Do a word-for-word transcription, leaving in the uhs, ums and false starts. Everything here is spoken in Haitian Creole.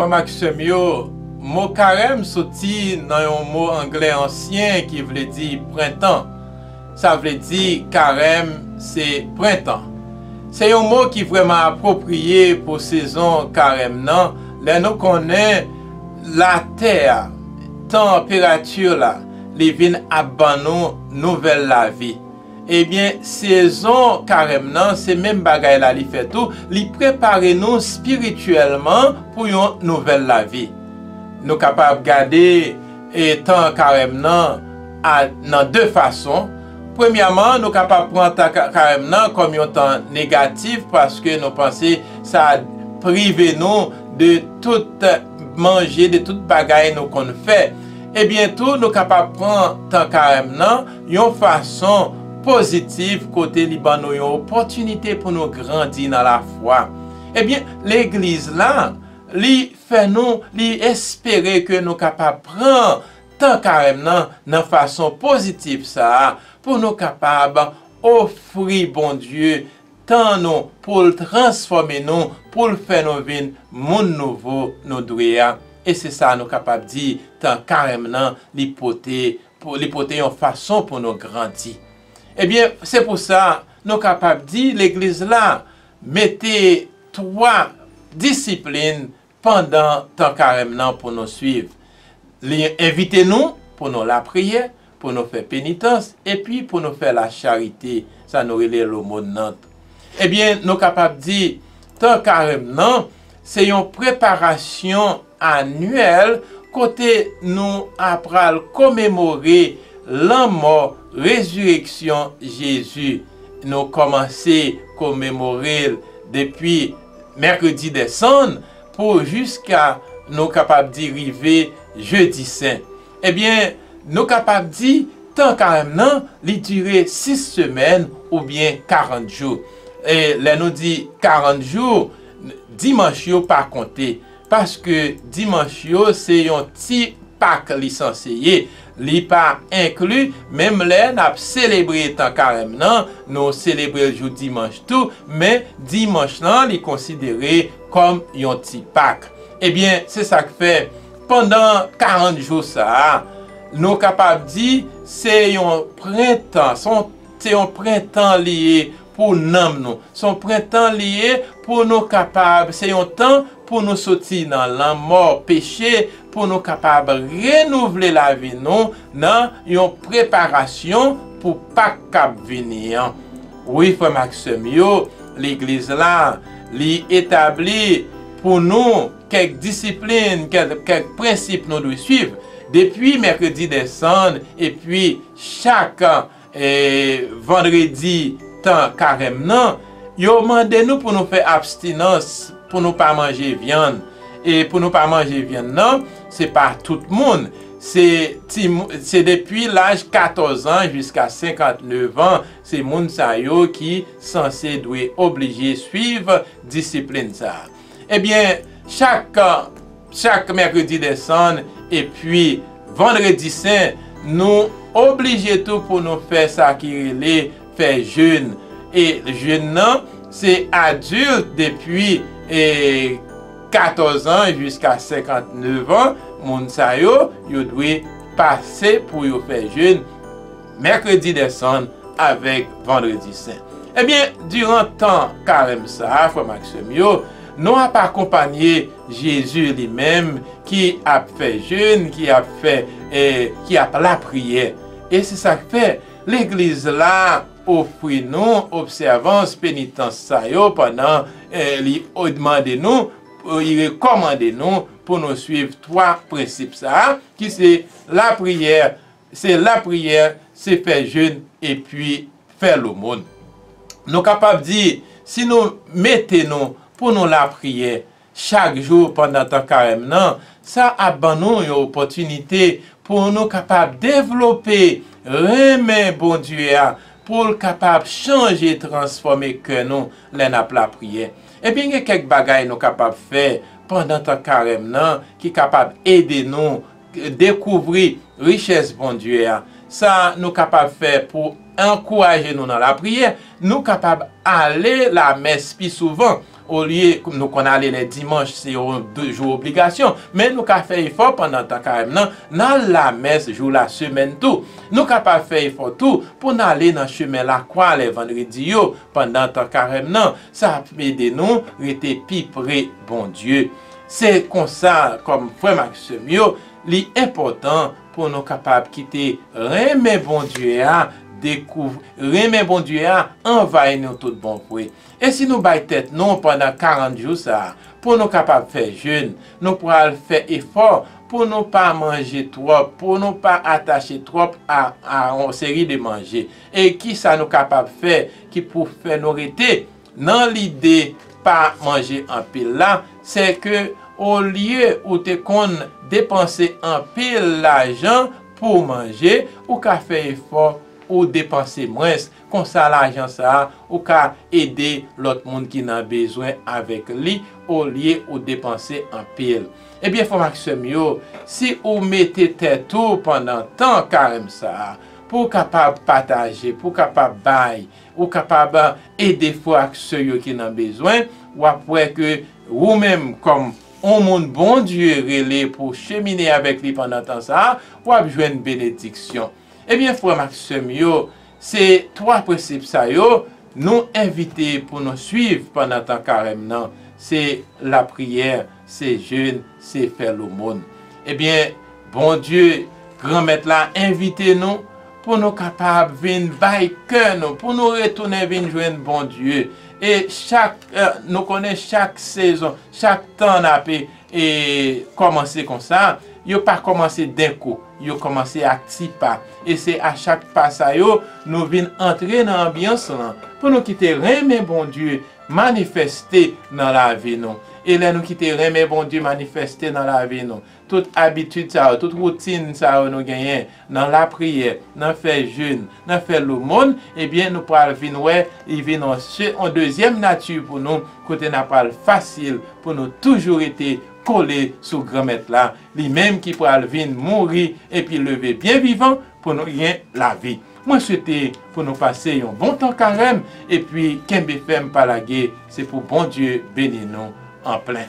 Frè m ak sè m yo, mo karèm soti nan yon mo anglè ansyen ki vle di prentan. Sa vle di karèm se prentan. Se yon mo ki vrèman apwopriye pou sezon karèm nan, lè nou konnen latè a, tanperati la, li vin ap ban nou nouvèl lavi. Ebyen, sezon karèm nan, se menm bagay la li fè tou, li prepare nou espirityèlman pou yon nouvèl lavi. Nou kapab gade e, tan karèm nan a, nan de fason. Premyèman, nou kapab pran tan ka- karèm nan kòm yon tan negatif paske nou panse sa prive nou de tout manje, de tout bagay nou konn fè. Ebyen tou, nou kapab pran tan karèm nan yon fason pozitif kote li ban nou yon opòtinite pou nou grandi nan lafwa. Ebyen, legliz la, li fè nou, li espere ke nou kapab pran tan karèm nan nan fason pozitif sa a, pou nou kapab ofri Bondye tan nou, pou l transfòme nou, pou l fè nou vin moun nouvo nou dwe a. E se sa nou kapab di, tan karèm nan, li pote, pou, li pote yon fason pou nou grandi. Ebyen, se pou sa, nou kapab di, legliz la mete twa disiplin pandan tan karèm nan pou nou swiv. Li envite nou pou nou lapriyè, pou nou fè penitans, epi pou nou fè lacharite, sa nou rele lomòn nan. Ebyen, nou kapab di, tan karèm nan, se yon preparasyon anyèl kote nou apral komemore lanmò, rezireksyon Jezi. Nou kòmanse komemore l depi mèkredi dè sann pou jiska nou kapab di rive jedi sen. Ebyen, nou kapab di tan karèm nan, li dire sis semèn oubyen karant jou. E lè nou di karant jou, dimanch yo pa konte, paske dimanch yo se yon ti Pak li sanse ye. Li pa enkli, menm lè n ap selebre tan karèm nan, nou selebre l jou dimanch tou, men dimanch lan li konsidere kòm yon ti Pak. Ebyen, se sa k fè, pandan karant jou sa a, nou kapab di se yon prentan, se yon, se yon prentan li ye pou nanm nou. Se yon prentan li ye pou nou kapab, se yon tan pou nou soti nan lanmò, peche, pou nou kapab renouvle lavi nou nan yon preparasyon pou Pak k ap vini an. Wi, frè m ak sè m yo, legliz la, li etabli pou nou kèk disiplin, kèk, kèk prensip nou dwe swiv. Depi mèkredi dè sann, epi chak e, vandredi tan karèm nan, yo mande nou pou nou fè abstinans, pou nou pa manje vyann. E pou nou pa manje vyann nan, se pa tout moun. Se timo-, se depi laj katòz an jiska senkantnèf an, se moun sa yo ki sanse dwe oblije swiv disiplin sa a. Ebyen, chak, chak mèkredi dè sann epi vandredi sen, nou oblije tou pou nou fè sa ki rele fè jèn. E jèn nan, se adilt depi, e, katòz an jiska senkantnèf an, moun sa yo, yo dwe pase pou yo fè jèn mèkredi dè sann avèk vandredi sen. Ebyen, diran tan karèm sa a, frè m ak sè m yo, nou ap akonpanye Jezi li menm ki ap fè jèn, ki ap fè, e, ki ap lapriyè. E se sa k fè legliz la ofri nou obsèvans penitans sa yo pandan, e, li mande nou, e, li rekòmande nou pou nou swiv twa prensip sa a, ki se lapriyè, se lapriyè, se fè jèn epi fè lomòn. Nou kapab di, si nou mete nou pou nou lapriyè chak jou pandan tan karèm nan, sa ap ban nou yon opòtinite pou nou kapab devlope renmen Bondye a, pou l kapab chanje, transfòme kè nou lè n ap lapriyè. Ebyen, gen kèk bagay nou kapab fè pandan tan karèm nan ki kapab ede nou dekouvri richès Bondye a. Sa nou kapab fè pou ankouraje nou nan lapriyè, nou kapab ale lamès pi souvan. Olye nou konn ale lè dimanch, se yon jou obligasyon, men nou ka fè efò pandan tan karèm nan, n al lamès jou lasemèn tou. Nou kapab fè efò tou pou n ale nan chemen lakwa lè vandredi yo pandan tan karèm nan. Sa ap ede nou rete pi pre Bondye. Se konsa, kòm frè m ak sè m yo, li enpòtan pou nou kapab kite renmen Bondye a dekouv-, renmen Bondye a anvayi nou tout bon vre. E si nou bay tèt nou pandan karant jou sa a, pou nou kapab fè jèn, nou pral fè efò pou nou pa manje twòp, pou nou pa atache twòp a, a yon seri de manje. E ki sa nou kapab fè ki pou fè nou rete nan lide pa manje anpil la, se ke olye ou te konn depanse anpil lajan pou manje, ou ka fè efò ou depanse mwens. Konsa, lajan sa a, ou ka ede lòt moun ki nan bezwen avèk li, olye ou depanse anpil. Ebyen, frè m ak sè m yo, si ou mete tèt ou pandan tan karèm sa a, pou w kapab pataje, pou w kapab bay, ou kapab ede frè ak sè yo ki nan bezwen, w ap wè ke ou menm, kòm yon moun Bondye rele pou chemine avèk li pandan tan sa a, w ap jwenn benediksyon. Ebyen, frè m ak sè m yo, se twa prensip sa yo nou envite pou nou swiv pandan tan karèm nan. Se lapriyè, se jèn, se fè lomòn. Ebyen, Bondye, Granmèt la envite nou pou nou kapab vin bay kè nou, pou nou retounen vin jwenn Bondye. E chak, eh, nou konnen chak sezon, chak tan n ape e kòmanse konsa, yo pa kòmanse denkou, yo kòmanse ak ti pa. E se a chak pa sa yo, nou vin antre nan anbyans lan, pou nou kite renmen Bondye manifeste nan lavi nou. E lè nou kite renmen Bondye manifeste nan lavi nou, tout abitid sa yo, tout woutin sa yo nou genyen, nan lapriyè, nan fè jèn, nan fè lomòn, ebyen, nou pral vin wè, li vin yon se-, yon dezyèm nati pou nou, kote n a pral fasil pou nou toujou rete kole sou Granmèt la, li menm ki pral vin mouri epi leve byen vivan pou nou gen lavi. Mwen swete pou nou pase yon bon tan karèm, epi kenbe fèm, pa lage, se pou Bondye beni nou an plen.